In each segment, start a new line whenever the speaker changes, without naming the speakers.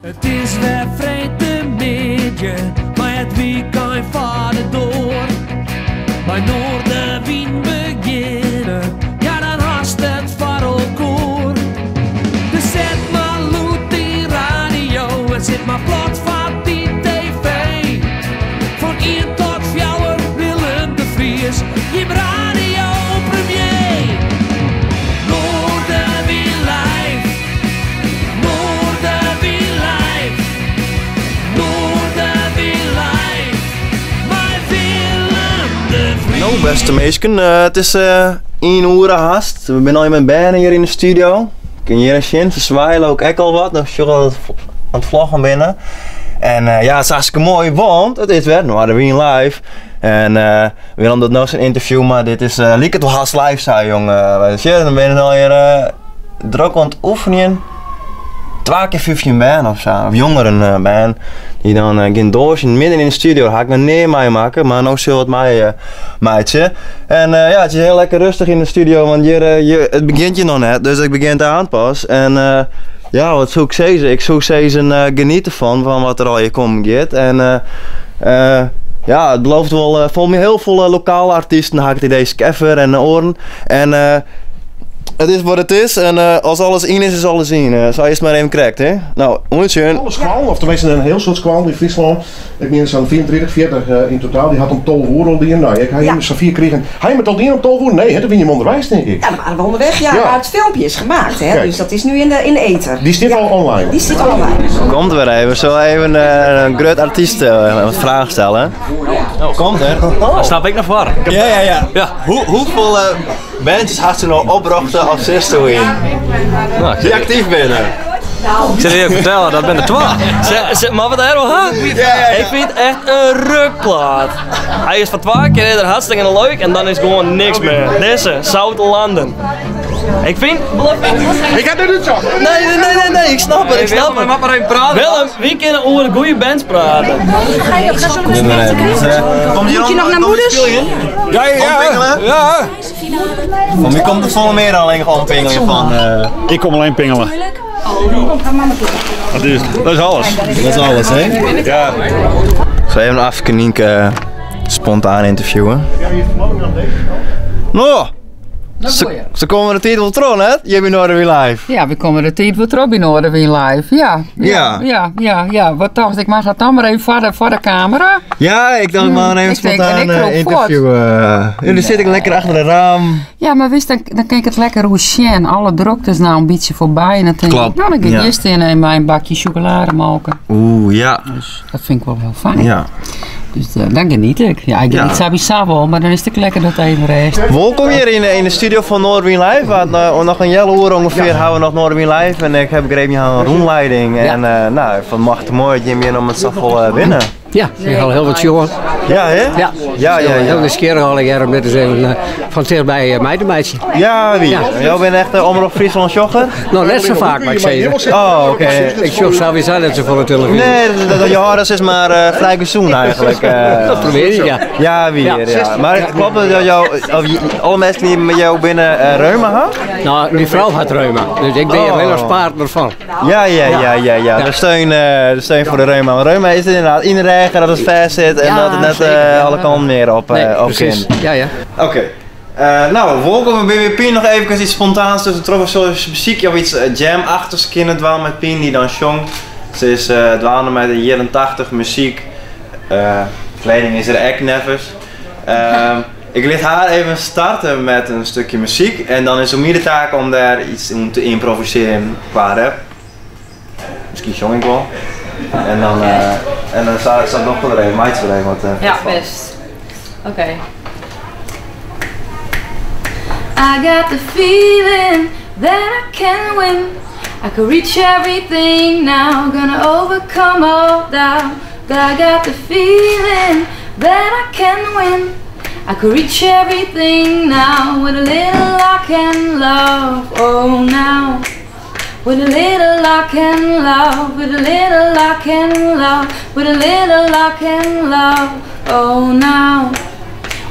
It is wer freedtemiddei mei it wykein foar de doar. Mei Noardewyn begjinne, ja dan hast it foar elkoar. Dus set mar lûd dyn radio en sit mar plat foar dy TV. Fan ien tot fjouwer Willem de Vries, jim radiopremier. Noardewyn live, Noardewyn live, Noardewyn live, mei Willem de Vries.
No, bêste minsken, it is ien oere hast. We binne al mei bern hjir yn de studio. Kin hjir sjen, se swaaie ook ek al wat. No sjogge we dat oan it vloggen binne. En ja, it is hartstikke moai, want it is wer Noardewyn live. En Willem docht no syn ynterview, mar dit is liket wol hast live sa, jonge. Sjoch, dan binne se al hjir drok oan it oefenjen. Twa kear 15 bern of sa, of jongeren bern, dy't dan gean dânsjen midden yn de studio. Dat ha ik noch nea meimakke, mar no sil it mei meitsje. En ja, it is hiel lekker rêstich yn de studio, want hjir, hjir, it begjint hjir noch net, dus ik begjin aanst pas. En ja, wat soe ik sizze? Ik soe sizzen, geniet derfan, fan wat der allegear kommen giet. En ja, it belooft wol, folgens my hiel folle lokale artysten, ha ik it idee, Skeffer en oaren. En it is wat it is en as alles yn is, is alles yn. Sa is it mar even krekt, hè? No, oant sjen.
Alle skoallen, of teminsten in hiel soad skoallen yn Fryslân, ik mien sa'n 35, 40 yn totaal, dy hat om 12 oere al dien. No, ik ha jim safier krigen. Ha jim it al dien om 12 oere? Nee, hè, dan wiene jim ûnderweis, tink ik.
Ja, dan waren we onderweg, ja.
Ja.
Maar het filmpje is gemaakt, hè,
Kijk.
dus dat is nu in de ether.
Dy stiet
Ja.
al online.
Die zit al online.
Komt wer even. We sille even in grut artyst wat fragen stelle. Komt er?
Dan stap ik nei foaren.
Ja.
Ja.
Hoefolle bands hast do no oprjochte of sitsto yn?
No, ik
Dy't aktyf binne?
Ik sil je fertelle, dat binne der twa. Mar wat er ha? Ik fyn it echt in rukplaat. Hy is foar twa kear is er hartstikke leuk en dan is gewoan niks mear. Dizze, Zoutelande. Ik fyn...
Ik ha dit útsocht.
Nee, nee, nee, nee, nee, ik snap it, ik snap it.
Maar even praten.
Willem, wy kinne oer goede bands prate.
Moet
je nog naar moeders?
Ja,
Ja,
Van wie komt der folle mear allinnich oanpingeljen fan?
Ik kom allinnich pingelen. Dat is alles.
Dat is alles, hè?
Ja.
Ik sil even Afke Nienke spontaan ynterviewe. No, se komme de tiid wol troch, net? Hjir by Noardewyn Live.
Ja, we komme de tiid wol troch by Noardewyn Live. Ja.
Ja.
Ja. Wat tocht ik, moat dat dan mar even foar de kamera?
Ja, ik tocht mar even
Ik denk, en
spontaan
ik kroop
ynterview. Ja, dan sit ik lekker achter de raam.
Ja, mar witst, dan kin ik it lekker oer sjen. Alle drokte is no in bytsje foarby. En dan tink ik, no, dan gean ik earst stean en mei in bakje sjokolademolke.
Oeh, ja.
Dus dat fyn ik wol hiel fijn. Dus dan geniet ik. Ja, ik geniet sawiesa wol, mar dan is it ek lekker dat even rêst.
Wolkom hjir yn de studio fan Noardewyn Live. Want noch in healoere ûngefear ha we noch Noardewyn Live. En ik ha begrepen, je ha in rûnlieding. En no, ik fyn it machtich moai dat jim hjir noch mei safolle binne.
Ja, ik ha al hiel wat sjoen.
Ja, hè?
Ja,
Ja.
Hiel nijsgjirrich allegear om dit ris even fan tichtby mei te meitsjen.
Ja, wie? Jo binne echt de Omrop Fryslân sjogger?
No, net sa faak, moat ik sizze.
Oh, oké.
Ik sjoch sawiesa net safolle telefyzje.
Nee, dat je hâlde sis mar frij gezond eigenlijk.
Dat probearje ik, ja.
Ja, wie, ja. Mar kloppet it dat jo, of alle minsken dy't mei jo binne reuma ha?
No, myn frou hat reuma, dus ik bin hjir allinnich as partner fan.
Ja. De steun foar de reuma. Want reuma is ynderdaad yn de rêch dat it fêst sit en dat it net alle kanten mear op,
Nee,
op
presys.
kin.
Ja.
Oké. No, wolkom by Pien. Noch even yts spontaans tuskentroch. We sille besykje of yts jam-achtichs kinne dwaan mei Pien, dy't dan sjongt. Se is dwaande mei de jierren 80 muzyk. Kleding is der ek neffens. Ik lit har even starte met in stikje muzyk en dan is it oan my de taak om dêr yts yn te ymprovisearjen kwa rap. Miskien sjong ik wol. En dan, en dan sa dogge we der even, meitsje we der even wat
Ja,
fan.
bêst. Oké. I got the feeling that I can win. I could reach everything now, gonna overcome all doubt. I got the feeling that I can win. I could reach everything now with a little luck and love. Oh, now. With a little luck and love, with a little luck and love, with a little luck and love. Oh, now.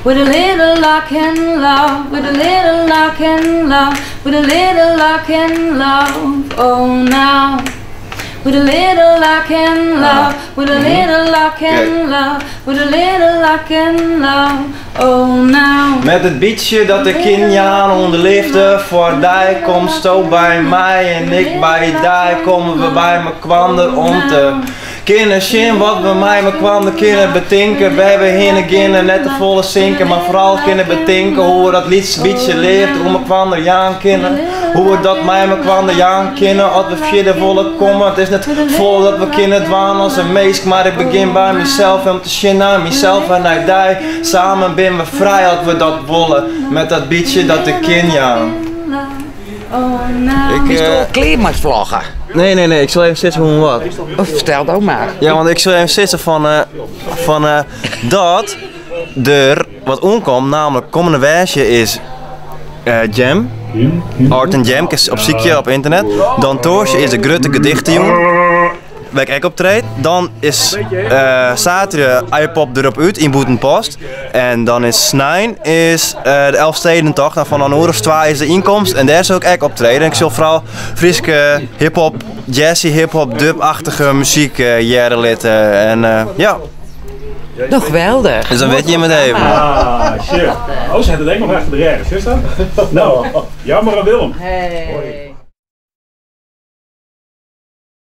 With a little luck and love, with a little luck and love, with a little luck and love. Oh, now. With a little luck and love, with a little luck and love, with a little luck and love, oh now.
Met it bytsje dat ik kin jaan oan de leafde foar dy komsto by my en ik by dy komme we by mekoander om te kinne sjen wat we mei mekoander kinne betinke wêr we hinne geane net te folle sinke mar foaral kinne betinke hoe we dat lyts bytsje leafde oan mekoander jaan kinne hoe we dat mei mekoander jaan kinne as we fierder wolle komme it is net folle dat we kinne dwaan as in minsk mar ik begjin by mysels om te sjen nei mysels en nei dy samen binne we frij as we dat wolle met dat bytsje dat ik kin jaan. Ik,
Bist al klear mei vloggen?
Nee, nee, nee, ik sil even sizze hoe en wat.
Oh, fertel do mar.
Ja, want ik sil even sizze fan, eh, fan eh, dat der wat oankomt, namelijk kommende woansdei is eh, Jam. Art and Jam, kinst opsykje op ynternet. Dan tongersdei is de grutte gedichtejûn. Wêr ik ek optreed. Dan is uh, saterdei iPop derop út yn Bûtenpost. En dan is snein is uh, de Elfstedentocht. En fan in oere of twa is de ynkomst. En dêr sil ik ek optrede. Ik sil foaral Fryske hip-hop, jazzy hip-hop, dub-achtige muzyk uh, hearre litte. En uh, ja.
Doch geweldich.
Dus dan wit je het even.
Ah, shit. Oh, ze hebben het ek noch efter de rêch, is dat? No, jammer aan Willem.
Hey.